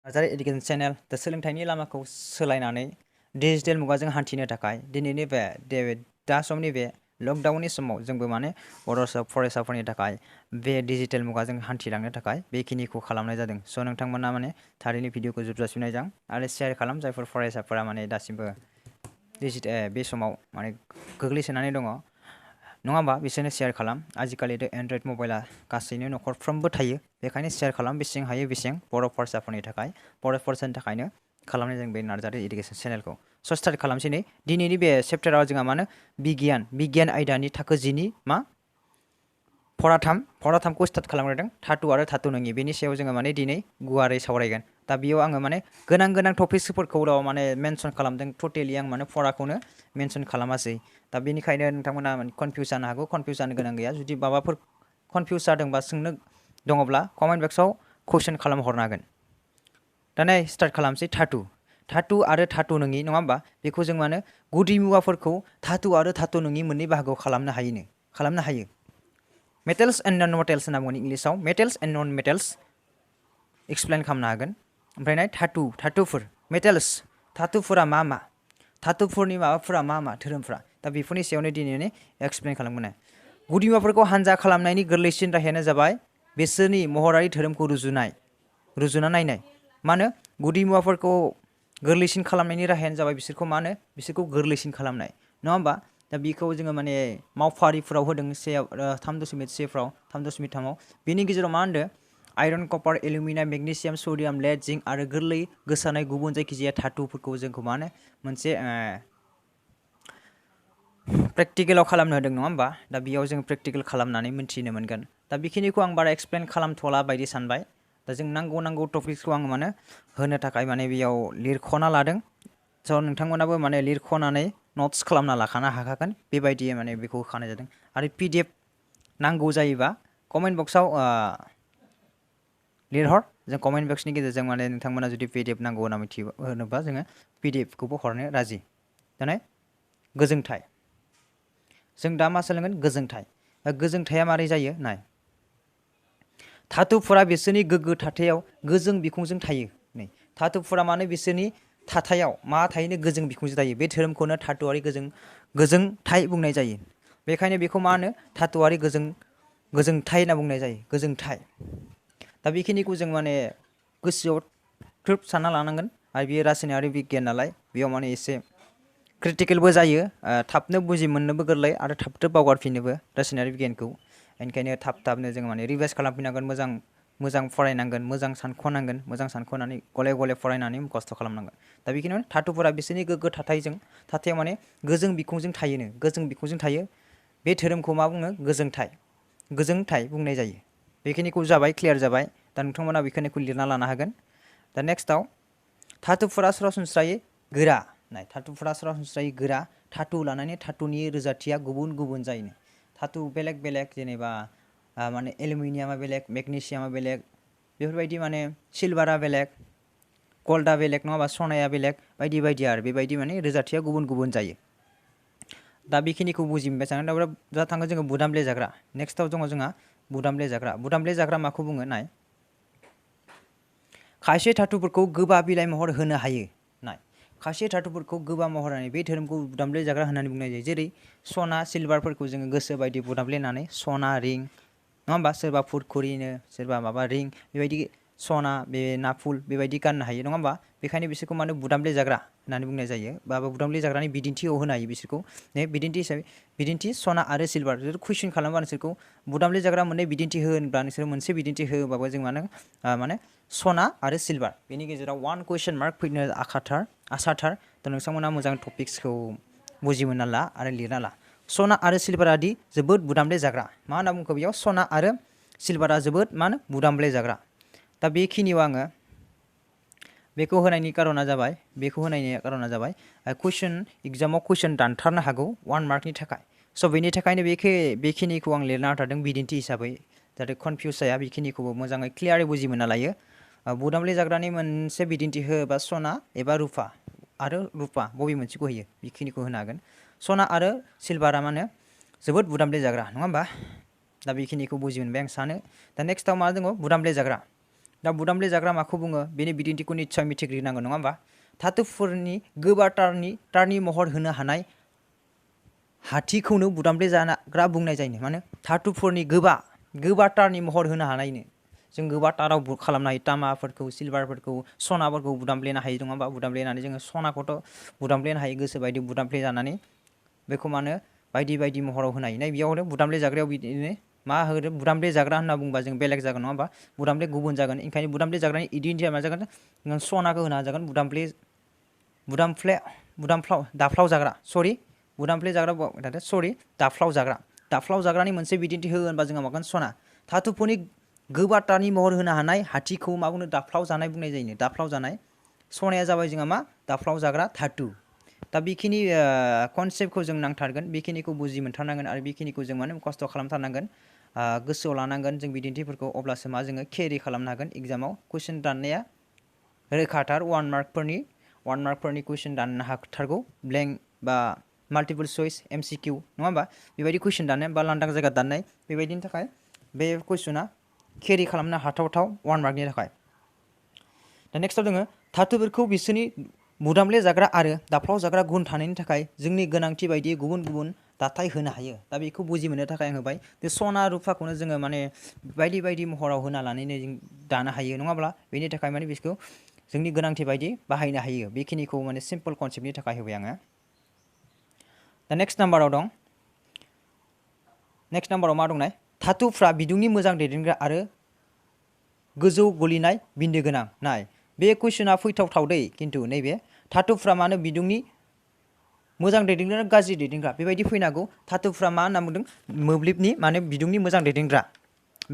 Narzary education channel दा सोलोंथाइनि लामाखौ सोलायनानै डिजिटेल मुगाजों हान्थिनो थाखाय दिनैनि दा समनि बे लकडाउननि समाव जोंबो माने बर' फरायसाफोरनि थाखाय बे डिजिटेल मुगाजों हान्थिलांनो थाखाय बेखिनिखौ खालामनाय जादों। स' नोंथांमोना माने थारैनो भिडिअखौ जोबजासिम नायजां आरो शेयार खालाम जायफोर फरायसाफोरा माने दासिमबो बे समाव माने गोग्लैसोनानै दङ नङा होमबा बिसोरनो शेयार खालाम। आजिखालिथ' एन्ड्रइड मबाइला गासैनो न'खरफ्रोमबो थायो बेखायनो शेयार खालाम बेसें हायो बेसें बर' फरायसाफोरनि थाखाय बर' फरायसानि थाखायनो खालामनाय जों बे नार्जारी एडुकेशन चेनेलखौ। स' स्टार्ट खालामसै नै दिनैनि बे चेप्टाराव जोंहा मानो बिगियान आयदानि थाखो 10 नि मा फराथामखौ स्टार्ट खालामग्रोदों धातु आरो धातु नङि बेनि सायाव जोङो माने दिनै गुवारै सावरायगोन। दा बेयाव आङो माने गोनां टपिक्सफोरखौल' माने मेनसन खालामदों टटेलि आं माने फराखौनो मेनसन खालामासै। दा बेनिखायनो नोंथांमोना कनफिउस जानो हागौ कनफिउस जानो गोनां गैया जुदि माबाफोर कनफिउस जादोंबा सोंनो दङब्ला कमेन्ट बक्सआव कुइसन खालामहरनो हागोन। दा नै स्टार्ट खालामसै धातु आरो धातु नङि नङा होमबा बेखौ जों मानो गुदि मुवाफोरखौ धातु आरो धातु नङि मोननै बाहागोआव खालामनो हायो। मेटेल्स एन्ड नन मेटेल्स होनना बुङो इंलिसाव metals and non metals explain खालामनो हागोन। ओमफ्राय नाय धातुफोर मेटेल्स धातुफोरा मा धातुफोरनि माबाफोरा मा धोरोमफ्रा दा बेफोरनि सायावनो दिनैनो एक्सप्लेन खालामगोन। गुदि मुवाफोरखौ हानजा खालामनायनि गोरलैसिन राहायानो जाबाय बिसोरनि महरारि धोरोमखौ रुजुना नायनाय। मा होनो गुदि मुवाफोरखौ गोरलैसिन खालामनायनि राहायानो जाबाय बिसोरखौ गोरलैसिन खालामनाय नङा होमबा। दा बेखौ जोङो माने मावफारिफोराव होदों 3.1 फ्राव 3.3 बेनि गेजेराव मा होनदों आयरन कपार एलुमिनियाम मेगनेसियाम सडियाम लेड जिंक आरो गोरलै गोसारनाय गुबुन जायखिजाया धातुफोरखौ जोंखौ मा होनो मोनसे प्रेक्टिकेलाव खालामनो होदों नङा होमबा। दा बेयाव जों प्रेक्टिकेल खालामनानै मोनथिनो मोनगोन। दा बेखिनिखौ आं बारा एक्सप्लेन खालामथ'ला बायदि सानबाय। दा जों नांगौ टपिक्सखौ आं माने होनो थाखाय माने बेयाव लिरख'ना लादों। स' नोंथांमोनाबो माने लिरख'नानै नट्स खालामना लाखानो हाखागोन बेबायदि माने बेखौ होखानाय जादों। आरो PDF नांगौ जायोबा कमेन्ट बक्सआव लिरहर जों कमेन्ट बक्सनि गेजेरजों माने नोंथांमोना जुदि PDF नांगौ होनोबा जोङो PDFखौबो हरनो राजि। दाने गोजोंथाय जों दा मा सोलोंगोन गोजोंथाया मारै जायो नाय। धातुफोरा बिसोरनि गोग्गो थाथायाव गोजों बिखुंजों थायो। नै धातुफोरा मानो बिसोरनि थाथायाव मा थायोनो गोजों बिखुंजों थायो। बे धोरोमखौनो धातुआरि गोजोंथाय बुंनाय जायो। बेखायनो बेखौ मा होनो धातुआरि गोजोंथाय होनना बुंनाय जायो गोजोंथाय। दा बेखिनिखौ जों माने गोसोआव थ्रोब सानना लानांगोन। आरो बेयो रासायनारि बिगियान नालाय बेयाव माने एसे क्रिटिकेलबो जायो थाबनो बुजि मोननोबो गोरलै आरो थाबनो बावगारफिननोबो रासायनारि बिगियानखौ। ओंखायनो थाबनो जों माने रिभाइस खालामफिननांगोन मोजां फरायनांगोन मोजां सानख'नानै गले फरायनानै मुखस्थ' खालामनांगोन। दा बेखिनियावनो धातुफोरा बिसोरनि गोग्गो थाथायाव माने गोजों बिखुंजों थायो। बे धोरोमखौ मा बुङो गोजोंथाय बुंनाय जायो। बेखिनिखौ जाबाय क्लियार जाबाय। दा नोंथांमोना बेखिनिखौ लिरना लानो हागोन। दा नेक्स्टआव धातुफोरा सरासनस्रायै गोरा धातु लानानै धातुनि रोजाथिया गुबुन जायो। धातु बेलेग जेनेबा माने एलुमिनियामा बेलेग मेगनेसियामा बेलेग बेफोरबायदि माने सिलभारा बेलेग गल्डआ बेलेग नङाबा सनाया बेलेग बायदि आरो बेबायदि माने रोजाथिया गुबुन जायो। दा बेखिनिखौ बुजि मोनबाय सानो दा थाङो जोङो बुदामब्ले जाग्रा। नेक्स्टआव दङ जोंहा बुदामब्ले जाग्रा माखौ बुङो नाय। खायसे धातुफोरखौ गोबा बिलाइ महर होनो हायो। खायसे धातुफोरखौ गोबा महर होनानै बे धोरोमखौ बुदामब्ले जाग्रा होननानै बुंनाय जायो। जेरै सना सिलभारफोरखौ जोङो गोसो बायदि बुदामब्लेनानै सना रिं नङा होमबा सोरबा फुरखुरिनो सोरबा माबा रिं बेबायदि सना बे नाफुल बेबायदि गाननो हायो नङा होमबा। बेखायनो बिसोरखौ माने बुदामब्ले जाग्रा होननानै बुंनाय जायो बा बुदामब्ले जाग्रानि बिदिन्थियाव होनो हायो बिसोरखौ। बिदिन्थि सना आरो सिलभार कुइसन खालामबा नोंसोरखौ बुदामब्ले जाग्रा मोननै बिदिन्थि हो होनब्ला नोंसोर मोनसे बिदिन्थि होबाबो जों माने सना आरो सिलभार बेनि गेजेराव 1 कुइसन मार्क फैनो आसाथार। दा नोंथांमोना मोजां टपिक्सखौ बुजि मोनना ला आरो लिरना ला। सना आरो सिलभारादि जोबोद बुदामब्ले जाग्रा मा होनना बुंखो बेयाव सना आरो सिलभारा जोबोद बुदामब्ले जाग्रा। दा बेखिनियाव आङो बेखौ होनायनि कारना जाबाय एगजामाव कुइसन दानथारनो हागौ 1 मार्कनि थाखाय। स' बेनि थाखायनो बेखिनिखौ आं लिरना होथारदों बिदिन्थि हिसाबै जाहाथे कनफिउस जाया बेखिनिखौबो मोजाङै क्लियारै बुजि मोनना लायो। बुदामब्ले जाग्रानि मोनसे बिदिन्थि होबा सना एबा रुपा बबे मोनसेखौ होयो बेखिनिखौ होनो हागोन। सना आरो सिलभारा मा होनो जोबोद बुदामब्ले जाग्रा नङा होमबा। दा बेखिनिखौ बुजि मोनबाय आं सानो। दा नेक्स्टआव मा दङ बुदामब्ले जाग्रा दा बुदामले जाग्रा माखौ बुङो बेनि बिदिन्थिखौ निस्सय मिथिग्रोनांगोन नङा होमबा धातुफोरनि गोबा तारनि महर होनो हानाय हाथिखौनो बुदामले जाग्रा बुंनाय जायो माने धातुफोरनि गोबा तारनि महर होनो हानायनो जों गोबा ताराव खालामनो हायो तामाफोरखौ सिलभारफोरखौ सनाफोरखौ बुदामलेनो हायो नङा होमबा बुदामलेनानै जोङो सनाखौथ' बुदामलेनो हायो गोसो बायदि बुदामले जानानै बेखौ मा होनो बायदि बायदि महराव होनो हायो नै बेयावनो बुदामले जाग्रायाव बिदिनो मा होनो बुदामले जाग्रा होनना बुंबा जों बेलेग जागोन नङा होमबा बुदामले गुबुन जागोन ओंखायनो बुदामले जाग्रानि इदिन्थिया मा जागोन सनाखौ होनो हाजागोन दाफ्लाव जाग्रा दाफ्लाव जाग्रानि मोनसे बिदिन्थि होगोनबा जोंहा मागोन सना धातुफोरनि गोबा तारनि महर होनो हानाय हाथिखौ मा बुङो दाफ्लाव जानाय बुंनाय जायो दाफ्लाव जानाय सनाया जाबाय जोंहा मा दाफ्लाव जाग्रा धातु दा बेखिनि कनसेप्टखौ जों नांथारगोन बेखिनिखौ बुजि मोनथारनांगोन आरो बेखिनिखौ जों माने खस्थ' खालामथारनांगोन गोसोआव लानांगोन जों बिदिन्थिफोरखौ अब्लासो मा जोङो केरि खालामनो हागोन एग्जामाव कुइसन दाननाया रोखाथार 1 मार्कफोरनि कुइसन दाननो हाथारगौ ब्लेंक बा माल्टिपल चइस MCQ नङा होमबा बेबायदि कुइसन दाननाय बा लांदां जायगा दाननाय बेबायदिनि थाखाय बे कुइसना केरि खालामनो हाथावथाव 1 मार्कनि थाखाय दा नेक्स्टआव दोङो धातुफोरखौ बिसोरनि बुदामले जाग्रा आरो दाफ्लाव जाग्रा गुन थानायनि थाखाय जोंनि गोनांथि बायदियै गुबुन गुबुन दाथाय होनो हायो दा बेखौ बुजि मोननो थाखाय आं होबाय बे सना रुफाखौनो जोङो माने बायदि बायदि महराव होना लानानै जों दानो हायो नङाब्ला बेनि थाखाय माने बिसोरखौ जोंनि गोनांथि बायदि बाहायनो हायो बेखिनिखौ माने सिम्पल कनसेप्टनि थाखाय होबाय आङो दा नेक्स्ट नाम्बाराव मा दंनाय धातुफ्रा बिदुंनि मोजां दैदेनग्रा आरो गोजौ गलिनाय बिन्दो गोनां नाय बे कुइसना फैथावथाव दै खिन्थु नैबे धातुफ्रा मानो बिदुंनि मोजां दैदेनग्रा गाज्रि दैदेनग्रा बेबायदि फैनो हागौ धातुफ्रा मा होनना बुंदों मोब्लिबनि माने बिदुंनि मोजां दैदेनग्रा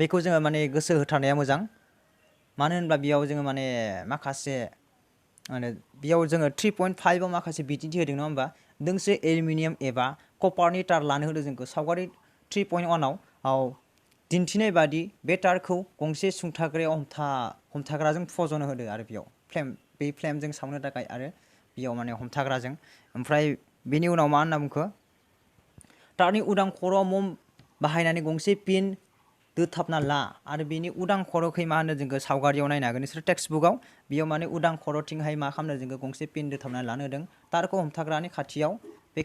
बेखौ जोङो माने गोसो होथारनाया मोजां मानो होनब्ला बेयाव जोङो माने माखासे बेयाव जोङो 3.5 आव माखासे बिदिन्थि होदों नङा होमबा दोंसे एलुमिनियाम एबा कपारनि तार लानो होदों जोंखौ सावगारि 3.1 आव दिन्थिनाय बादि बे तारखौ गंसे सुंथाग्रायाव हमथाग्राजों फज'नो होदो आरो बेयाव बे फ्लेमजों सावनो थाखाय आरो बेयाव माने हमथाग्राजों ओमफ्राय बेनि उनाव मा होनना बुंखो तारनि उदां खर'आव मम बाहायनानै गंसे पिन दोथाबना ला आरो बेनि उदां खर'खै मा होनो जोंखौ सावगारियाव नायनो हागोन नोंसोर टेक्सटबुकआव बेयाव माने उदां खर'थिंहाय मा खालामनो जोंखौ गंसे पिन दोथाबना लानो होदों तारखौ हमथाग्रानि खाथियाव बे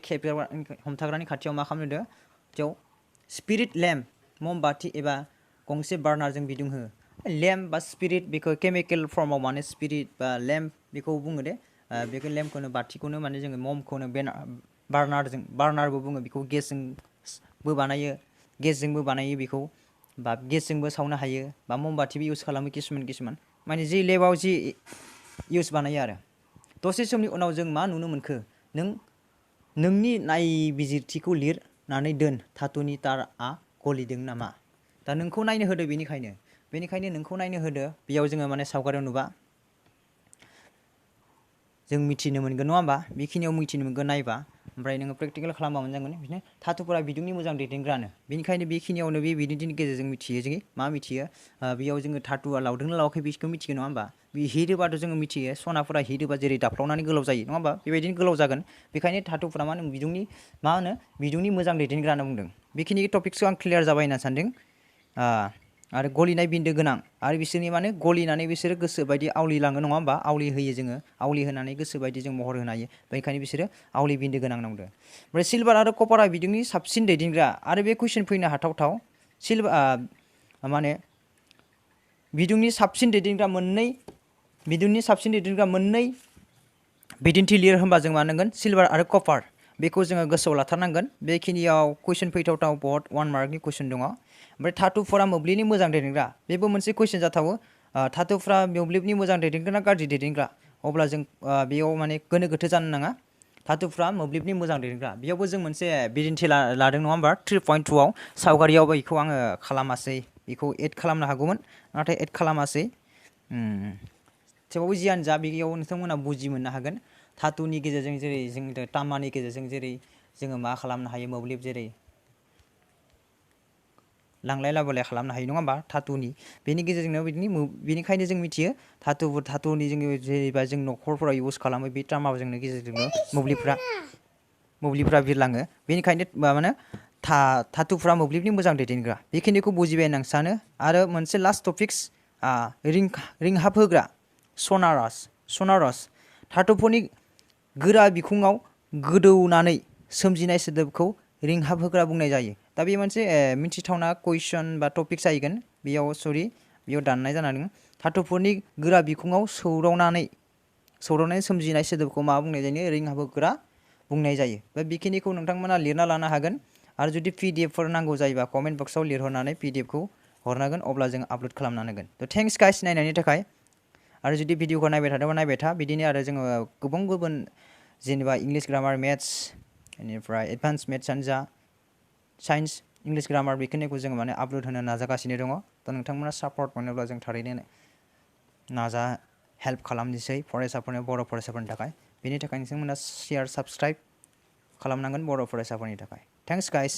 हमथाग्रानि खाथियाव मा खालामनो होदों बेयाव स्पिरिट लेम्प मम बाथि एबा गंसे बार्नारजों बिदुं हो लेम्प बा स्पिरिट बेखौ केमिकेल फर्माव माने स्पिरिट बा लेम्प बेखौ बुङो दे बेखौ लेम्पखौनो बाथिखौनो माने जोङो ममखौनो बार्नारबो बुङो बेखौ गेसजोंबो बानायो बेखौ बा गेसजोंबो सावनो हायो बा ममबाथिबो इउज खालामो किसुमान माने जि लेबाव जि इउज बानायो आरो दसे समनि उनाव जों मा नुनो मोनखो नोंनि नायबिजिरथिखौ लिरनानै दोन धातुनि तारआ गलिदों नामा दा नोंखौ नायनो होदो बेनिखायनो नोंखौ नायनो होदो बेयाव जोङो माने सावगारियाव नुबा जों मिथिनो मोनगोन नङा होमबा बेखिनियाव मिथिनो मोनगोन नायबा ओमफ्राय नोङो प्रेक्टिकेल खालामबा मोनजागोन बिदिनो धातुफोरा बिदुंनि मोजां दैदेनग्रानो बेनिखायनो बेखिनियावनो बे बिदिन्थिनि गेजेरजों मिथियो जोङो मा मिथियो बेयाव जोङो धातुआ लावदोंना लावाखै बेखौ मिथिगोन नङा होमबा बे हिटोबाथ' जोङो मिथियो सनाफोरा हिटोबा जेरै दाफ्लावनानै गोलाव जायो नङा होमबा बेबायदिनो गोलाव जागोन बेखायनो धातुफोरा मा होनो बिदुंनि मोजां दैदेनग्रा होनना बुंदों बेखिनि टपिक्सखौ आं क्लियार जाबाय होनना सानदों आरो गलिनाय बिन्दो गोनां आरो बिसोरनि माने गलिनानै बिसोरो गोसो बायदि आवलिलाङो नङा होमबा आवलि होयो जोङो आवलि होनानै गोसो बायदि जों महर होनो हायो बेनिखायनो बिसोरो आवलि बिन्दो गोनां नांदों ओमफ्राय सिलभार आरो कपारा बिदुंनि साबसिन दैदेनग्रा आरो बे कुइसन फैनो हाथावथाव माने बिदुंनि साबसिन दैदेनग्रा मोननै बिदिन्थि लिर होनबा जों मा नांगोन सिलभार आरो कपार बेखौ जोङो गोसोआव लाथारनांगोन बेखिनियाव कुइसन फैथावथाव बहुत 1 मार्कनि कुइसन दङ ओमफ्राय धातुफोरा मोब्लिबनि मोजां दैदेनग्रा बेबो मोनसे कुइसन जाथावो धातुफ्रा मोब्लिबनि मोजां दैदेनग्रा ना गाज्रि दैदेनग्रा अब्ला जों बेयाव माने गोनो गोथो जानो नाङा धातुफ्रा मोब्लिबनि मोजां दैदेनग्रा बेयावबो जों मोनसे बिदिन्थि लादों नङा होमबा 3.2 आव सावगारियाव बेखौ आङो खालामासै बेखौ एड खालामनो हागौमोन नाथाय एड खालामासै थेवबाबो जियानो जा बेयाव नोंथांमोना बुजि मोननो हागोन धातुनि गेजेरजों जेरै जों तामानि गेजेरजों जेरै जोङो मा खालामनो हायो मोब्लिब जेरै लांलाय लाबोलाय खालामनो हायो नङा होमबा धातुनि बेनि गेजेरजोंनो बेनिखायनो जों मिथियो धातुनि जोङो जेनेबा जों न'खरफोराव इउज खालामो बे तामाजोंनो गेजेरजोंनो मोब्लिबफ्रा बिरलाङो बेनिखायनो माने धातुफ्रा मोब्लिबनि मोजां दैदेनग्रा बेखिनिखौ बुजिबाय होनना आं सानो आरो मोनसे लास्ट टपिक्स रिंहाब होग्रा सनारास धातुफोरनि गोरा बिखुङाव गोदौनानै सोमजिनाय सोदोबखौ रिंहाब होग्रा बुंनाय जायो। दा बे मोनसे मिथिथावना कुइसन बा टपिक जाहैगोन बेयाव बेयाव दाननाय जानानै धातुफोरनि गोरा बिखुङाव सौदावनानै सोमजिनाय सोदोबखौ मा बुंनाय जायो रिंहाब होग्रा बुंनाय जायो। बे बेखिनिखौ नोंथांमोना लिरना लानो हागोन आरो जुदि पिडिएफफोर नांगौ जायोबा कमेन्ट बक्सआव लिरहरनानै पिडिएफखौ हरनांगोन अब्ला जों आपल'ड खालामना होगोन। थ' थेंक्स गाइस नायनायनि थाखाय आरो जुदि भिडिअखौ नायबाय थादोंबा नायबाय था बिदिनो आरो जोङो गुबुन जेनेबा इंलिश ग्रामार मेथ्स बेनिफ्राय एडभान्स मेथ्सआनो जा साइन्स इंलिश ग्रामार बेखिनिखौ जोङो माने आपल'ड होनो नाजागासिनो दङ। थ' नोंथांमोना सापर्ट मोनोब्ला जों थारैनो हेल्प खालामनोसै फरायसाफोरनो बर' फरायसाफोरनि थाखाय बेनि थाखाय नोंथांमोना शेयार साबस्क्राइब खालामनांगोन बर' फरायसाफोरनि थाखाय। Thanks guys.